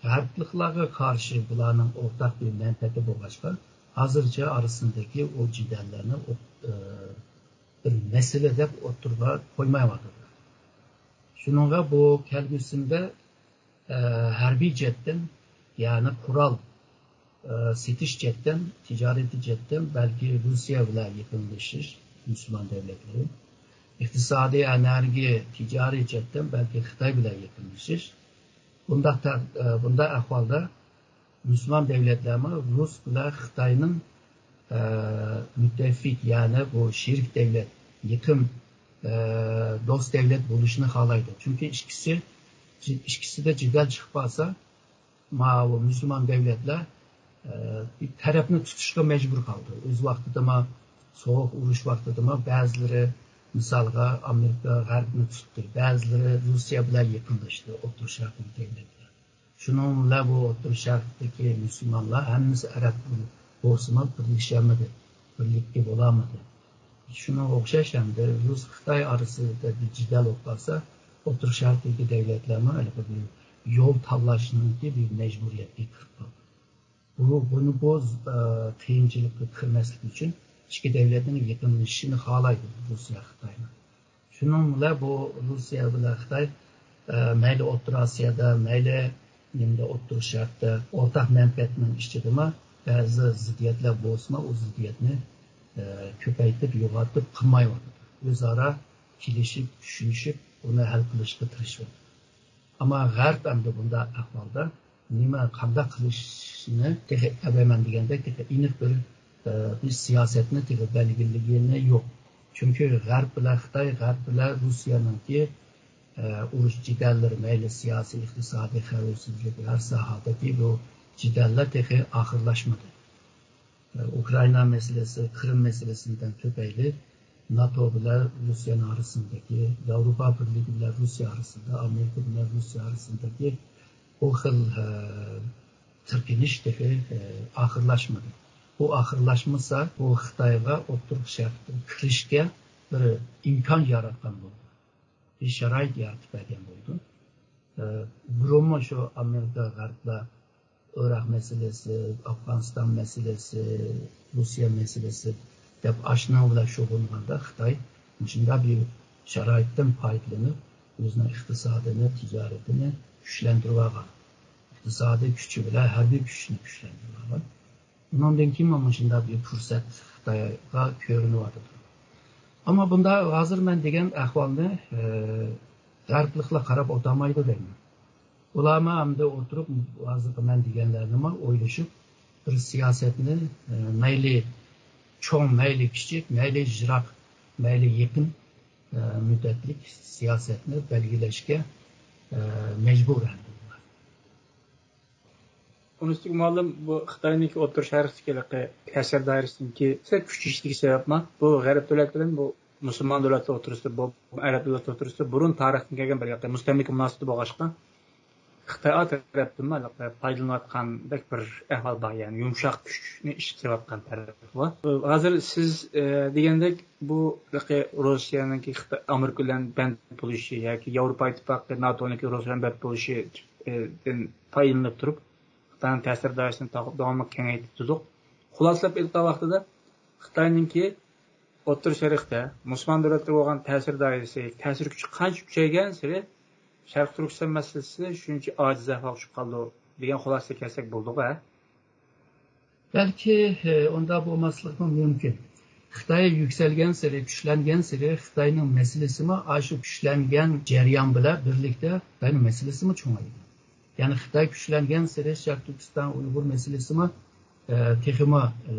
غەربلىكلەرگە قارشى بۇلارنىڭ ئورتاق بىر مەنپەئەتى بولغاچقا، ھازىرچە ئارىسىندىكى ئۇ جېدەللەرنى ئوت-، ئە، بىر مەسىلە دەپ ئوتتۇرىغا قويمايۋاتىدۇ. شۇنىڭغا بۇ كەلگۈسىدە، ئە، ھەربىي جەھەتتىن، يەنى قورال، ئە، سېتىش جەھەتتىن، تىجارىتى جەھەتتىن بەلكى روسىيە بىلەن يېقىنلىشىش، مۇسۇلمان دۆلەتلىرى، ئىقتىسادىي، ئېنېرگىيە، تىجارىي جەھەتتىن بەلكى خىتاي بىلەن يېقىنلىشىش. بۇنداق تە-، ئە، بۇنداق ئەھۋالدا مۇسۇلمان دۆلەتلەرمۇ رۇس بىلەن خىتاينىڭ، ئە، مۇتتەپىق، يەنى بۇ شېرىك دۆلەت، يېقىن، ئە، دوست دۆلەت بولۇشىنى خالايدۇ. چۈنكى ئىككىسى، ئىككىسىدە جېدەل چىقىپ قالسا، ماۋۇ مۇسۇلمان دۆلەتلەر، ئە، بىر تەرەپنى تۇتۇشقا مەجبۇر قالدى. ئۆز ۋاقتىدىمۇ، سوغۇق ئۇرۇش ۋاقتىدىمۇ بەزىلىرى، مىسالغا، ئامېرىكا غەربنى تۇتتى، بەزىلىرى روسىيە بىلەن يېقىنلاشتى، ئوتتۇرا شەرقتىكى دۆلەتلەر. شۇنىڭ بىلەن بۇ ئوتتۇرا شەرقتىكى مۇسۇلمانلار ھەممىسى ئەرەب بولسىمۇ بىرلىشەلمىدى، بىرلىككە بولالمىدى. شۇنىڭغا ئوخشاش ئەمدى رۇس خىتاي ئارىسىدا بىر جېدەل بولۇپ قالسا، ئوتتۇرا شەرقتىكى دۆلەتلەرمۇ ھېلىقى بىر يول تاللاشنىڭكى بىر مەجبۇرىيەتكە كىرىپ قالدى. بۇ، بۇنى بۇ، ئە، قىيىنچىلىققا كىرمەسلىك ئۈچۈن ئىككى دۆلەتنىڭ يېقىنلىشىشىنى خالايدۇ رۇسىيە خىتاينىڭ. شۇنىڭ بىلەن بۇ روسىيە بىلەن خىتاي، ئە، مەيلى ئوتتۇرا ئاسىيادا، مەيلى نېمىدە ئوتتۇرا شەرقتە ئورتاق مەنپەئەتنىڭ ئىچىدىمۇ بەزى زىددىيەتلەر بولسىمۇ، ئۇ زىددىيەتنى، ئە، كۆپەيتىپ، يوغىنىتىپ قىلمايۋاتىدۇ. ئۆزئارا كېلىشىپ، چۈشىنىشىپ، ئۇنى ھەل قىلىشقا تىرىشىۋاتىدۇ. ئەمما غەرب ئەمدى بۇنداق ئەھۋالدا نېمە، قانداق قىلىشنى تېخى ئەۋەيمەن دېگەندەك تېخى ئېنىق بىر، ئە، بىر سىياسەتنى تېخى بەلگىلىگىنى يوق. چۈنكى غەرب بىلەن خىتاي، غەرب بىلەن روسىيەنىڭكى، ئە، ئۇرۇش جېدەللىرى، مەيلى سىياسىي، ئىقتىسادىي، خەۋپسىزلىك، ھەر ساھەدىكى بۇ جېدەللەر تېخى ئاخىرلاشمىدى. ئۇكرائىنا مەسىلىسى، قىرىم مەسىلىسىدىن تۈپەيلى ناتو بىلەن روسىيەنىڭ ئارىسىدىكى، ياۋروپا بىرلىكى بىلەن روسىيە ئارىسىدا، ئامېرىكا بىلەن روسىيە ئارىسىدىكى بۇ خىل، ئە، تىركىنىش تېخى، ئە، ئاخىرلاشمىدى. بۇ ئاخىرلاشمىسا، بۇ خىتايغا ئوتتۇرا شەرققە كىرىشكە بىر ئىمكان ياراتقان بولىدۇ. بىر شارائىت يارىتىپ بەرگەن بولىدۇ. ئە، بۇرۇنمۇ شۇ ئامېرىكا، غەربلەر ئىراق مەسىلىسى، ئافغانىستان مەسىلىسى، روسىيە مەسىلىسى دەپ ئاشۇنىڭ بىلەن شۇغۇللانغاندا خىتاي مۇشۇنداق بىر شارائىتتىن پايدىلىنىپ، ئۆزىنىڭ ئىقتىسادىنى، تىجارىتىنى كۈچلەندۈرۈۋالغان. ئىقتىسادىي كۈچى بىلەن ھەربىي كۈچىنى كۈچلەندۈرۈۋالغان. ئۇنىڭدىن كېيىن مۇشۇنداق بىر پۇرسەت خىتايغا كۆرۈنۈۋاتىدۇ. ئەمما بۇندا ھازىر مەن دېگەن ئەھۋالنى، ئە، غەربلىكلەر قاراپ ئولتۇرمايدۇ دەيمەن. ئۇلارمۇ ئەمدى ئولتۇرۇپ، ھازىرقى مەن دېگەنلەرنىمۇ ئويلىشىپ، بىر سىياسەتنى، ئە، مەيلى چوڭ، مەيلى كىچىك، مەيلى يىراق، مەيلى يېقىن، ئە، مۇددەتلىك سىياسەتنى بەلگىلەشكە، ئە، مەجبۇر ئەمدى ئۇلار. ئۇنىڭ ئۈستىگە مۇئەللىم، بۇ خىتاينىڭكى ئوتتۇرا شەرقتىكى تەسىر دائىرىسىنىڭكى سەل كۈچىيىشلىكى سەۋەبمۇ؟ بۇ غەرب دۆلەتلىرىدىن بۇ مۇسۇلمان دۆلەتلەر ئوتتۇرىسىدا، بۇ ئەرەب دۆلەتلەر ئوتتۇرىسىدا بۇرۇن تارىختىن كەلگەن بىر مۇستەملىكە مۇناسىۋىتى بولغاچقا، خىتاي تەرەپتىنمۇ پايدىلىنىۋاتقاندەك بىر ئەھۋال بار، يەنى يۇمشاق كۈچنى ئىشلىتىۋاتقان تەرەپ بار. ھازىر سىز، ئە، دېگەندەك، بۇ روسىيەنىڭكى خىتاي، ئامېرىكا بىلەن بەند بولۇشى ياكى ياۋروپا ئىتتىپاقى، ناتونىڭكى روسىيە بىلەن بەند بولۇشى، ئە، دىن پايدىلىنىپ تۇرۇپ، خىتاينىڭ تەسىر دائىرىسىنى تا-، داۋاملىق كېڭەيتىپ تۇردۇق. خۇلاسىلاپ ئېيتقان ۋاقتىدا، خىتاينىڭكى، ئوتتۇرا شەرقتە مۇسۇلمان دۆلەتلىرى بولغان تەسىر دائىرىسى، تەسىر كۈچى قانچە كۈچەيگەنسېرى، شەرقىي تۈركىستان مەسىلىسى شۇنچە ئاجىز ئەھۋالغا چۈشۈپ قالىدۇ، دېگەن خۇلاسىگە كەلسەك بولىدىغۇ، ھە؟ بەلكى، ئە، ئۇنداق بولماسلىقمۇ مۇمكىن. خىتاي يۈكسەلگەنسېرى، كۈچلەنگەنسېرى خىتاينىڭ مەسىلىسىمۇ ئاشۇ كۈچلەنگەن جەريان بىلەن بىرلىكتە خىتاينىڭ مەسىلىسىمۇ چوڭايدۇ. يەنى خىتاي كۈچلەنگەنسېرى شەرقىي تۈركىستان ئۇيغۇر مەسىلىسىمۇ، ئە، تېخىمۇ، ئە،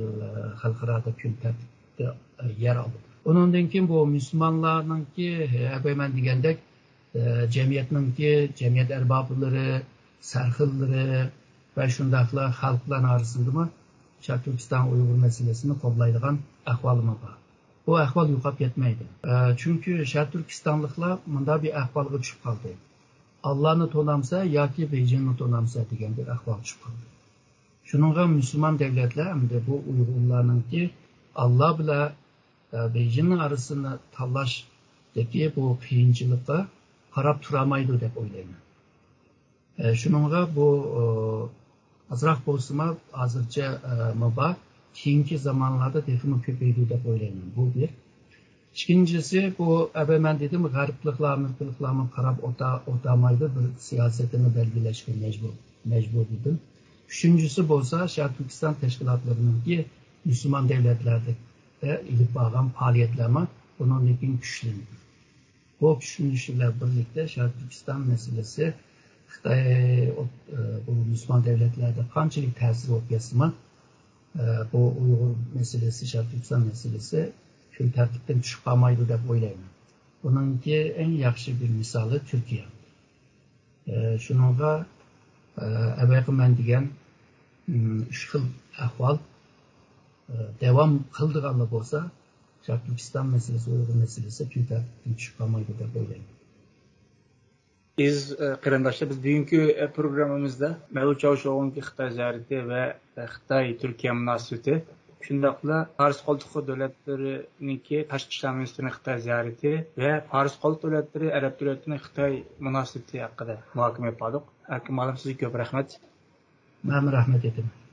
خەلقئارادا كۈن تەرتىپتە، ئە، يەر ئالىدۇ. ئۇنىڭدىن كېيىن بۇ مۇسۇلمانلارنىڭكى، ئە، ئەبەيمەن دېگەندەك، ئە، جەمئىيەتنىڭكى، جەمئىيەت ئەربابلىرى، سەرخىللىرى ۋە شۇنداقلا خەلقلەر ئارىسىندىمۇ شەرقىي تۈركىستان ئۇيغۇر مەسىلىسىنى قوبلايدىغان ئەھۋالمۇ بار. بۇ ئەھۋال يوقاپ كەتمەيدۇ. ئە، چۈنكى شەرقىي تۈركىستانلىقلار مۇنداق بىر ئەھۋالغا چۈشۈپ قالدى. ئاللانى تونامسە ياكى بېيجىڭنى تونامسە دېگەن بىر ئەھۋالغا چۈشۈپ قالدى. شۇنىڭغا مۇسۇلمان دەۋلەتلەر ئەمدى بۇ ئۇيغۇرلارنىڭكى ئاللا بىلەن، ئە، بېيجىڭنىڭ ئارىسىنى تاللاشتىكى بۇ قىيىنچىلىققا قاراپ تۇرالمايدۇ دەپ ئويلايمەن. ئە، شۇنىڭغا بۇ، ئە، ئازراق بولسىمۇ ھازىرچە، ئە، مۇبا، كېيىنكى زامانلاردا تېخىمۇ كۆپىيىدۇ دەپ ئويلايمەن. بۇ بىر. ئىككىنچىسى، بۇ ئەبەي مەن دېدىم، غەربلىكلەر، ئامېرىكىلىقلارمۇ قاراپ ئوتا-، ئوتالمايدۇ، بىر سىياسىتىنى بەلگىلەشكە مەجبۇر، مەجبۇر دېدىم. ئۈچىنچىسى بولسا، شەرقىي تۈركىستان تەشكىلاتلىرىنىڭكى مۇسۇلمان دەۋلەتلەردە ئېلىپ بارغان پائالىيەتلەرمۇ بۇنىڭدىن كېيىن كۈچلىنىدۇ. بۇ كۈچلىنىشى بىلەن بىرلىكتە شەرقىي تۈركىستان مەسىلىسى خىتاي، ئوت-، ئە، بۇ مۇسۇلمان دەۋلەتلەردە قانچىلىك تەسىر بولۇپ كەتسىمۇ، ئە، بۇ ئۇيغۇر مەسىلىسى، شەرقىي تۈركىستان مەسىلىسى كۈن تەرتىپتىن چۈشۈپ قالمايدۇ دەپ ئويلايمەن. بۇنىڭكى ئەڭ ياخشى بىر مىسالى تۈركىيە. ئە، شۇنىڭغا، ئە، ئەۋەقە مەن دېگەن، ئىم، ئۈچ خىل ئەھۋال، ئە، داۋام قىلىدىغانلا بولسا، شەرقىي تۈركىستان مەسىلىسى، ئۇيغۇر مەسىلىسى كۈن تەرتىپتىن چۈشۈپ قالمايدۇ دەپ ئويلايمەن. ئەزىز، ئە، قېرىنداشلار، بىز بۈگۈنكى، ئە، پروگراممىمىزدا مەۋلۇت چاۋۇشئوغلۇنىڭكى خىتاي زىيارىتى ۋە، ئە، خىتاي تۈركىيە مۇناسىۋىتى، شۇنداقلا پارس قولتۇقى دۆلەتلىرىنىڭكى تاشقى ئىشلار مىنىستىرىنىڭ خىتاي زىيارىتى ۋە پارس قولتۇق دۆلەتلىرى، ئەرەب دۆلەتلىرىنىڭ خىتاي مۇناسىۋىتى ھەققىدە مۇھاكىمە ئېلىپ باردۇق. ھەكىم ئالىم، سىزگە كۆپ رەھمەت. مەنمۇ رەھمەت ئېيتىمەن.